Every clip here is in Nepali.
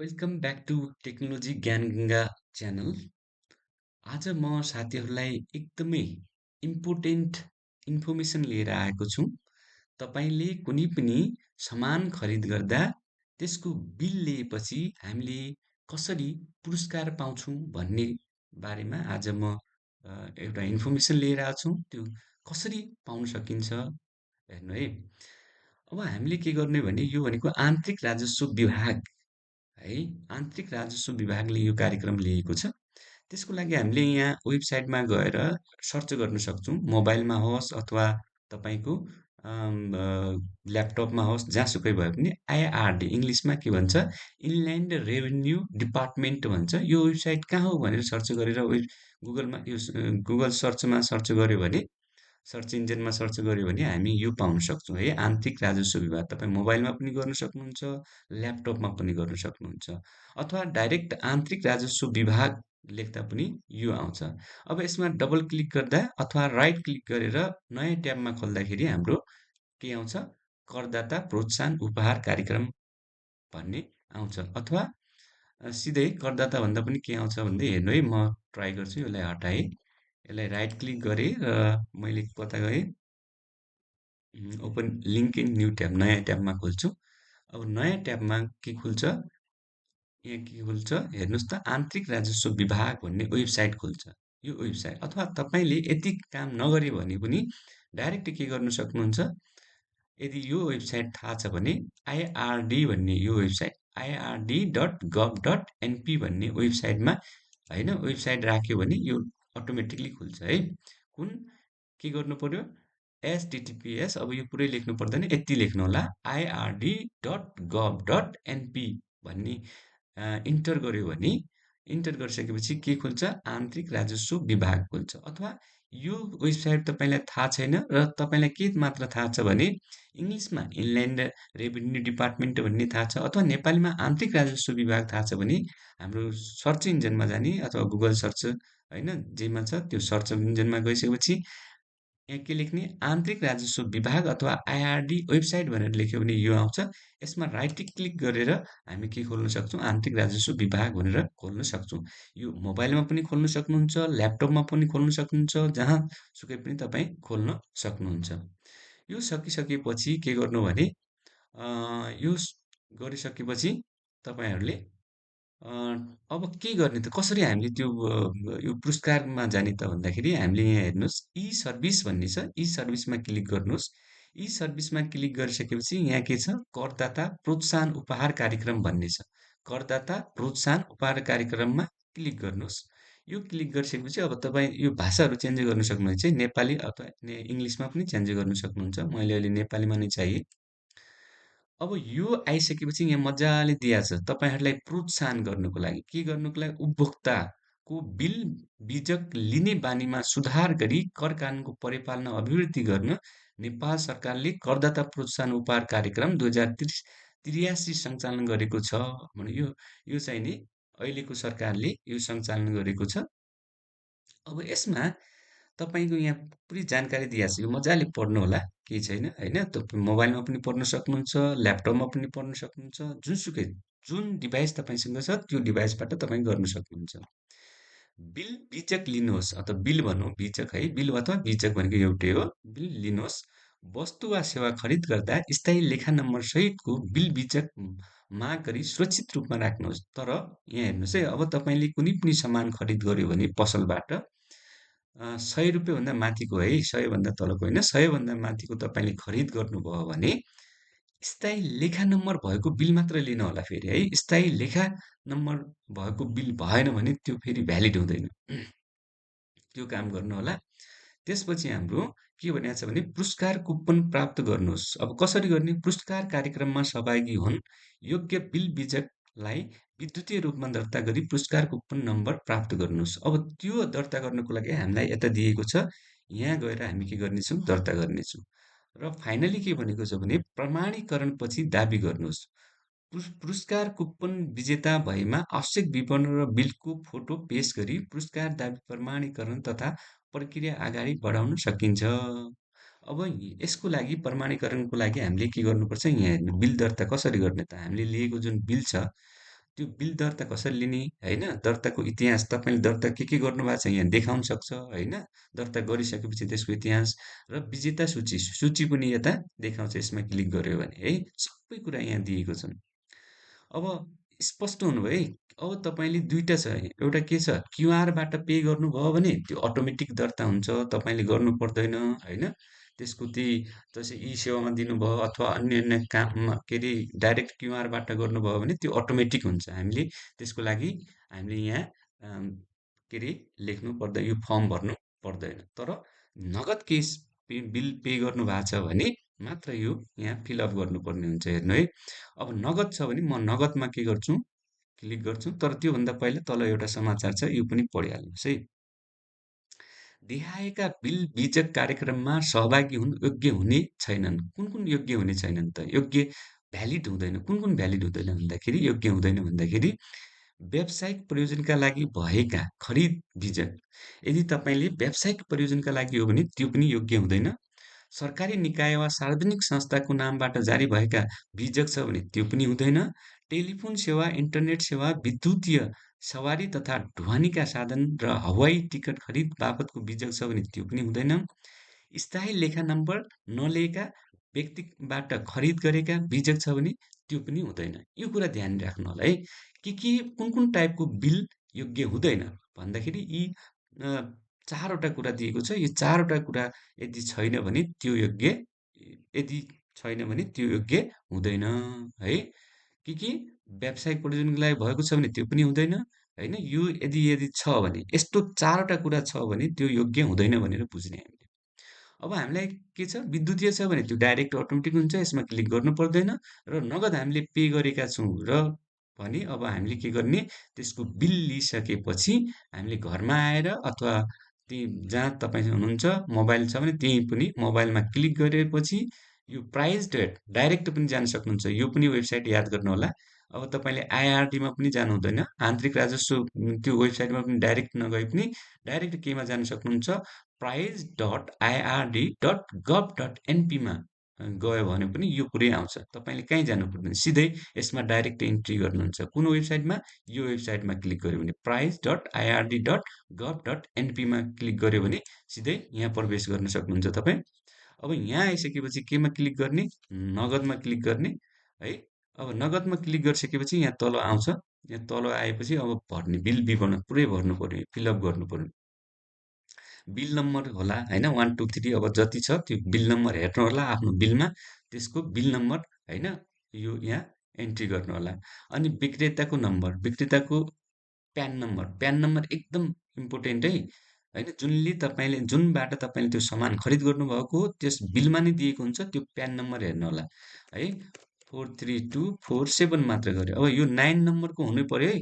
Welcome back to technology Gyanganga channel. आज म साथीहरूलाई एकदमै इम्पोर्टेन्ट इन्फर्मेसन लिएर आएको छु। तपाईँले कुनै पनि सामान खरिद गर्दा त्यसको बिल लिएपछि हामीले कसरी पुरस्कार पाउँछौँ भन्ने बारेमा आज म एउटा इन्फर्मेसन लिएर आएको छु। त्यो कसरी पाउन सकिन्छ हेर्नु है। अब हामीले के गर्ने भने यो भनेको आन्तरिक राजस्व विभाग है, आन्तरिक राजस्व विभागले यो कार्यक्रम लिएको छ। त्यसको लागि हामीले यहाँ वेबसाइटमा गएर सर्च गर्न सक्छौँ। मोबाइलमा होस् अथवा तपाईँको ल्यापटपमा होस्, जहाँसुकै भए पनि आइआरडी इङ्ग्लिसमा के भन्छ, इनल्यान्ड रेभेन्यू डिपार्टमेन्ट भन्छ। यो वेबसाइट कहाँ हो भनेर सर्च गरेर गुगलमा यो गुगल सर्चमा सर्च गऱ्यो भने, सर्च इन्जिनमा सर्च गऱ्यो भने हामी यो पाउन सक्छौँ है, आन्तरिक राजस्व विभाग। तपाईँ मोबाइलमा पनि गर्न सक्नुहुन्छ, ल्यापटपमा पनि गर्न सक्नुहुन्छ, अथवा डाइरेक्ट आन्तरिक राजस्व विभाग लेख्दा पनि यो आउँछ। अब यसमा डबल क्लिक गर्दा अथवा राइट क्लिक गरेर नयाँ ट्याबमा खोल्दाखेरि हाम्रो के आउँछ, करदाता प्रोत्साहन उपहार कार्यक्रम भन्ने आउँछ। अथवा सिधै करदाता भन्दा पनि के आउँछ भन्दै हेर्नु है, म ट्राई गर्छु। यसलाई हटाएँ, यसलाई राइट क्लिक गरेँ र मैले कता गएँ, open link in new tab, नयाँ ट्याबमा खोल्छु। अब नयाँ ट्याबमा के खुल्छ, यहाँ के खुल्छ हेर्नुहोस् त, आन्तरिक राजस्व विभाग भन्ने वेबसाइट खुल्छ। यो वेबसाइट अथवा तपाईँले यति काम नगरे भने पनि डाइरेक्ट के गर्न सक्नुहुन्छ, यदि यो वेबसाइट थाहा छ भने आइआरडी भन्ने यो वेबसाइट ird.gov.np भन्ने वेबसाइटमा होइन, वेबसाइट राख्यो भने यो अटोमेटिकली खुल्छ है। कुन के गर्नु पर्यो, https, अब यो पुरै लेख्नु पर्दैन, यति लेख्नु होला, ird.gov.np भन्ने इन्टर गर्यो भने, इन्टर गरिसकेपछि के खुल्छ, आन्तरिक राजस्व विभाग खुल्छ। अथवा यो वेबसाइट तपाईँलाई थाहा छैन र तपाईँलाई के मात्र थाहा छ भने इङ्ग्लिसमा इनल्यान्ड रेभेन्यू डिपार्टमेन्ट भन्ने थाहा छ, अथवा नेपालीमा आन्तरिक राजस्व विभाग थाहा छ भने हाम्रो सर्च इन्जिनमा जाने अथवा गुगल सर्च होइन, जेमा छ त्यो सर्च इन्जिनमा गइसकेपछि यहाँ के लेख्ने, आन्तरिक राजस्व विभाग अथवा आइआरडी वेबसाइट भनेर लेख्यो भने यो आउँछ। यसमा राइट क्लिक गरेर हामी के खोल्न सक्छौँ, आन्तरिक राजस्व विभाग भनेर खोल्न सक्छौँ। यो मोबाइलमा पनि खोल्न सक्नुहुन्छ, ल्यापटपमा पनि खोल्न सक्नुहुन्छ, जहाँसुकै पनि तपाईँ खोल्न सक्नुहुन्छ। यो सकिसकेपछि के गर्नु भने यो गरिसकेपछि तपाईँहरूले अब के गर्ने त, कसरी हामीले त्यो यो पुरस्कारमा जाने त भन्दाखेरि हामीले यहाँ हेर्नुहोस्, ई सर्भिस भन्ने छ, ई सर्भिसमा क्लिक गर्नुहोस्। ई सर्भिसमा क्लिक गरिसकेपछि यहाँ के छ, करदाता प्रोत्साहन उपहार कार्यक्रम भन्ने छ। करदाता प्रोत्साहन उपहार कार्यक्रममा क्लिक गर्नुहोस्। यो क्लिक गरिसकेपछि अब तपाईँ यो भाषाहरू चेन्ज गर्न सक्नुहुन्छ, नेपाली अथवा इङ्ग्लिसमा पनि चेन्ज गर्न सक्नुहुन्छ। मैले अहिले नेपालीमा नै चाहिए। अब यो आइसकेपछि यहाँ मजाले दिएको छ तपाईँहरूलाई प्रोत्साहन गर्नुको लागि, के गर्नुको लागि, उपभोक्ताको बिल बिजक लिने बानीमा सुधार गरी कर कानुनको परिपालन अभिवृद्धि गर्न नेपाल सरकारले करदाता प्रोत्साहन उपहार कार्यक्रम 2083 सञ्चालन गरेको छ भने यो चाहिँ नि अहिलेको सरकारले यो सञ्चालन गरेको छ। अब यसमा तपाईँको यहाँ पुरै जानकारी दिएको छ, यो मजाले पढ्नु होला, केही छैन होइन। तपाईँ मोबाइलमा पनि पढ्न सक्नुहुन्छ, ल्यापटपमा पनि पढ्न सक्नुहुन्छ, जुनसुकै जुन डिभाइस तपाईँसँग छ त्यो डिभाइसबाट तपाईँ गर्न सक्नुहुन्छ। बिल बिजक लिनुहोस्, अथवा बिल भनौँ, बिजक है, बिल अथवा बिजक भनेको एउटै हो। बिल लिनुहोस्, वस्तु वा सेवा खरिद गर्दा स्थायी लेखा नम्बर सहितको बिल बिजक माग गरी सुरक्षित रूपमा राख्नुहोस्। तर यहाँ हेर्नुहोस् है, अब तपाईँले कुनै पनि सामान खरिद गर्यो भने पसलबाट 100 रुपियाँभन्दा माथिको है, 100 भन्दा तलको होइन, 100 भन्दा माथिको तपाईँले खरिद गर्नुभयो भने स्थायी लेखा नम्बर भएको बिल मात्र लिन होला फेरि है। स्थायी लेखा नम्बर भएको बिल भएन भने त्यो फेरि भ्यालिड हुँदैन। त्यो काम गर्नु होला। त्यसपछि हाम्रो के भनेको छ भने पुरस्कार कुपन प्राप्त गर्नुहोस्। अब कसरी गर्ने, पुरस्कार कार्यक्रममा सहभागी हुन् योग्य बिल बिजकलाई विद्युतीय रूपमा दर्ता गरी पुरस्कार कुपन नम्बर प्राप्त गर्नुहोस्। अब त्यो दर्ता गर्नको लागि हामीलाई यता दिएको छ, यहाँ गएर हामी के गर्नेछौँ, दर्ता गर्नेछौँ। र फाइनली के भनेको छ भने प्रमाणीकरणपछि दाबी गर्नुहोस्। पुरस्कार कुपन विजेता भएमा आवश्यक विवरण र बिलको फोटो पेश गरी पुरस्कार दाबी प्रमाणीकरण तथा प्रक्रिया अगाडि बढाउन सकिन्छ। अब यसको लागि प्रमाणीकरणको लागि हामीले के गर्नुपर्छ, यहाँ हेर्नु, बिल दर्ता कसरी गर्ने त, हामीले लिएको जुन बिल छ त्यो बिल दर्ता कसरी लिने, होइन? दर्ताको इतिहास तपाईँले दर्ता के गर्नुभएको छ यहाँ देखाउन सक्छ, होइन? दर्ता गरिसकेपछि त्यसको इतिहास र विजेता सूची पनि यता देखाउँछ यसमा क्लिक गर्यो भने है। सबै कुरा यहाँ दिएको छ। अब स्पष्ट हुनुभयो है। अब तपाईँले 2 टा छ। एउटा के छ क्युआरबाट पे गर्नुभयो भने त्यो अटोमेटिक दर्ता हुन्छ, तपाईँले गर्नु पर्दैन, होइन? त्यसको त्यही जस्तै ई-सेवामा दिनुभयो अथवा अन्य काममा के अरे डाइरेक्ट क्युआरबाट गर्नुभयो भने त्यो अटोमेटिक हुन्छ। हामीले यहाँ के अरे लेख्नु पर्दैन, यो फर्म भर्नु पर्दैन। तर नगद बिल पे गर्नु भएको छ भने मात्र यो यहाँ फिलअप गर्नुपर्ने हुन्छ। हेर्नु है, अब नगद छ भने म नगदमा के गर्छु क्लिक गर्छु। तर त्योभन्दा पहिला तल एउटा समाचार छ, यो पनि पढिहाल्नुहोस् है। देखाएका बिल बीजक कार्यक्रममा सहभागी हुन योग्य हुने छैनन्। कुन योग्य हुने छैनन् त? योग्य भ्यालिड हुँदैन। कुन भ्यालिड हुँदैन भन्दाखेरि योग्य हुँदैन भन्दाखेरि व्यावसायिक प्रयोजनका लागि भएका खरिद बीजक, यदि तपाईँले व्यावसायिक प्रयोजनका लागि हो भने त्यो पनि योग्य हुँदैन। सरकारी निकाय वा सार्वजनिक संस्थाको नामबाट जारी भएका बीजक छ भने त्यो पनि हुँदैन। टेलिफोन सेवा, इन्टरनेट सेवा, विद्युतीय सवारी तथा ढुवानीका साधन र हवाई टिकट खरिद बापतको बीजक छ भने त्यो पनि हुँदैन। स्थायी लेखा नम्बर नलिएका व्यक्तिबाट खरिद गरेका बीजक छ भने त्यो पनि हुँदैन। यो कुरा ध्यान राख्नु होला है। कुन टाइपको बिल योग्य हुँदैन भन्दाखेरि यी 4वटा कुरा दिएको छ। यो 4वटा कुरा यदि छैन भने त्यो योग्य हुँदैन है। व्यावसायिक प्रयोजनको लागि भएको छ भने त्यो पनि हुँदैन, होइन? यो यदि छ भने यस्तो 4वटा कुरा छ भने त्यो योग्य हुँदैन भनेर बुझ्ने हामीले। अब हामीलाई के छ विद्युतीय छ भने त्यो डाइरेक्ट अटोमेटिक हुन्छ, यसमा क्लिक गर्नु पर्दैन। र नगद हामीले पे गरेका छौँ र भने अब हामीले के गर्ने त्यसको बिल लिइसकेपछि हामीले घरमा आएर अथवा त्यही जहाँ तपाईँ हुनुहुन्छ मोबाइल छ भने त्यही पनि मोबाइलमा क्लिक गरेपछि यो प्राइस डेट डाइरेक्ट पनि जान सक्नुहुन्छ। यो पनि वेबसाइट याद गर्नु होला। अब तपाईँले आइआरडीमा पनि जानु हुँदैन, आन्तरिक राजस्व त्यो वेबसाइटमा पनि डाइरेक्ट नगए पनि डाइरेक्ट केमा जान सक्नुहुन्छ price.ird.gov.np मा गयो भने पनि यो पुरै आउँछ। तपाईँले कहीँ जानु पर्दैन, सिधै यसमा डाइरेक्ट इन्ट्री गर्नुहुन्छ। कुन वेबसाइटमा? यो वेबसाइटमा क्लिक गर्यो भने price.ird.gov.np मा क्लिक गर्यो भने सिधै यहाँ प्रवेश गर्न सक्नुहुन्छ तपाईँ। अब यहाँ आइसकेपछि केमा क्लिक गर्ने? नगदमा क्लिक गर्ने है। अब नगदमा क्लिक गरिसकेपछि यहाँ तल आउँछ। यहाँ तल आएपछि अब भर्ने बिल विवरण पुरै भर्नु पर्यो, फिलअप गर्नु पर्यो। बिल नम्बर होला, होइन? 1 2 3 अब जति छ त्यो बिल नम्बर हेर्नु होला आफ्नो बिलमा, त्यसको बिल नम्बर, होइन? यो यहाँ एन्ट्री गर्नु होला। अनि विक्रेताको नम्बर, विक्रेताको प्यान नम्बर एकदम इम्पोर्टेन्ट है, होइन? जुनबाट तपाईँले त्यो सामान खरिद गर्नुभएको हो त्यस बिलमा नै दिएको हुन्छ, त्यो प्यान नम्बर हेर्नु होला है। 43247 मात्र गर्यो। अब यो 9 नम्बरको हुनु पर्यो है,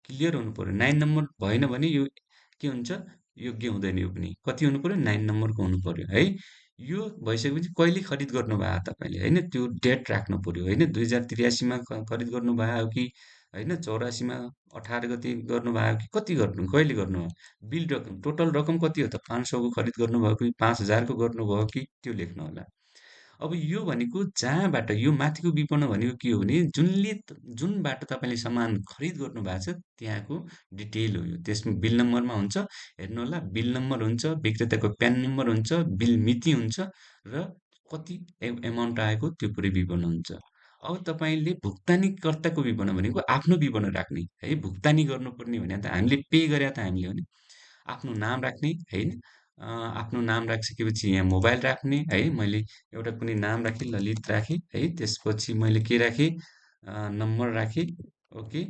क्लियर हुनु पर्यो। 9 नम्बर भएन भने यो के हुन्छ योग्य हुँदैन। यो पनि कति हुनु पर्यो? 9 नम्बरको हुनु पर्यो है। यो भइसकेपछि कहिले खरिद गर्नुभयो तपाईँले, होइन? त्यो डेट राख्नु पर्यो, होइन? 2083मा खरिद गर्नुभयो हो कि, होइन? 84मा 18 गते गर्नुभयो कि, कहिले गर्नुभयो? बिल रकम टोटल रकम कति हो त? 500को खरिद गर्नुभयो कि 5000को गर्नुभयो कि, त्यो लेख्नु होला। अब यो भनेको जहाँबाट यो माथिको विवरण भनेको के हो भने जुनबाट तपाईँले सामान खरिद गर्नु भएको छ त्यहाँको डिटेल हो यो। त्यसमा बिल नम्बरमा हुन्छ, हेर्नु होला। बिल नम्बर हुन्छ, विक्रेताको प्यान नम्बर हुन्छ, बिल मिति हुन्छ र कति एमाउन्ट आएको त्यो पुरै विवरण हुन्छ। अब तपाईँले भुक्तानीकर्ताको विवरण भनेको आफ्नो विवरण राख्ने है। भुक्तानी गर्नुपर्ने भने त हामीले पे गरे त हामीले हो नि, आफ्नो नाम राख्ने, होइन? आफ्नो नाम राखिसकेपछि यहाँ मोबाइल राख्ने है। मैले एउटा कुनै नाम राखेँ, ललित राखेँ है। त्यसपछि मैले के राखेँ? नम्बर राखेँ। ओके,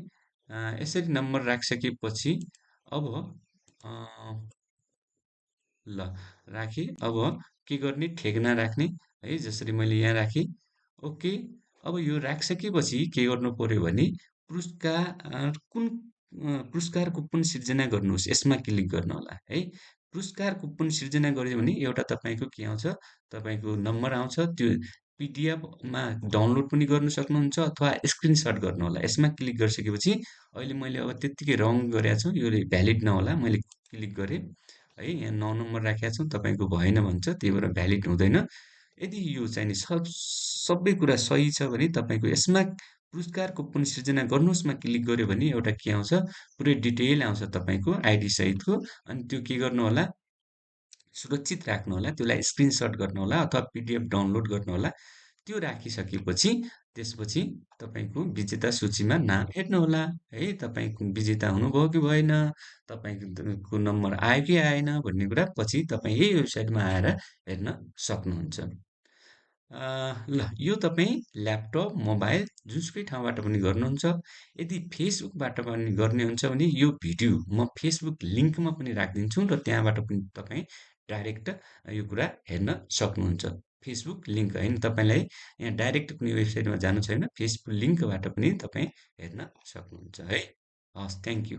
यसरी नम्बर राखिसकेपछि अब ल राखेँ। अब के गर्ने? ठेगाना राख्ने है, जसरी मैले यहाँ राखेँ। ओके, अब यो राखिसकेपछि के गर्नु पर्यो भने पुरस्कार कुपन सिर्जना गर्नुहोस्, यसमा क्लिक गर्नु होला है। पुरस्कार कुपन सिर्जना गर्यो भने एउटा तपाईँको के आउँछ? तपाईँको नम्बर आउँछ। त्यो पिडिएफमा डाउनलोड पनि गर्न सक्नुहुन्छ अथवा स्क्रिनसट गर्नु होला। यसमा क्लिक गरिसकेपछि अहिले मैले अब त्यत्तिकै रङ गरेको छु, यो भ्यालिड नहोला, मैले क्लिक गरेँ है। यहाँ 9 नम्बर राखेको छु, तपाईँको भएन भन्छ, त्यही भएर भ्यालिड हुँदैन। यदि यो चाहिने सबै कुरा सही छ भने तपाईँको यसमा पुरस्कारको पुनःसृजना गर्नुहोस्‌मा क्लिक गर्यो भने एउटा के आउँछ, पुरै डिटेल आउँछ तपाईँको आइडी सहितको। अनि त्यो के गर्नु होला, सुरक्षित राख्नु होला, त्यसलाई स्क्रिनसट गर्नु होला अथवा पिडिएफ डाउनलोड गर्नु होला। त्यो राखिसकेपछि त्यसपछि तपाईँको विजेता सूचीमा नाम हेर्नुहोला है। तपाईँ विजेता हुनुभयो कि भएन, तपाईँको नम्बर आयो कि आएन भन्ने कुरा पछि तपाईँ यही वेबसाइटमा आएर हेर्न सक्नुहुन्छ। ल यो तपाईँ ल्यापटप, मोबाइल जुनसुकै ठाउँबाट पनि गर्नुहुन्छ। यदि फेसबुकबाट पनि गर्ने हुन्छ भने यो भिडियो म फेसबुक लिङ्कमा पनि राखिदिन्छु र त्यहाँबाट पनि तपाईँ डाइरेक्ट यो कुरा हेर्न सक्नुहुन्छ। फेसबुक लिङ्क होइन, तपाईँलाई यहाँ डाइरेक्ट कुनै वेबसाइटमा जानु छैन, फेसबुक लिङ्कबाट पनि तपाईँ हेर्न सक्नुहुन्छ है। हस्, थ्याङ्क यू।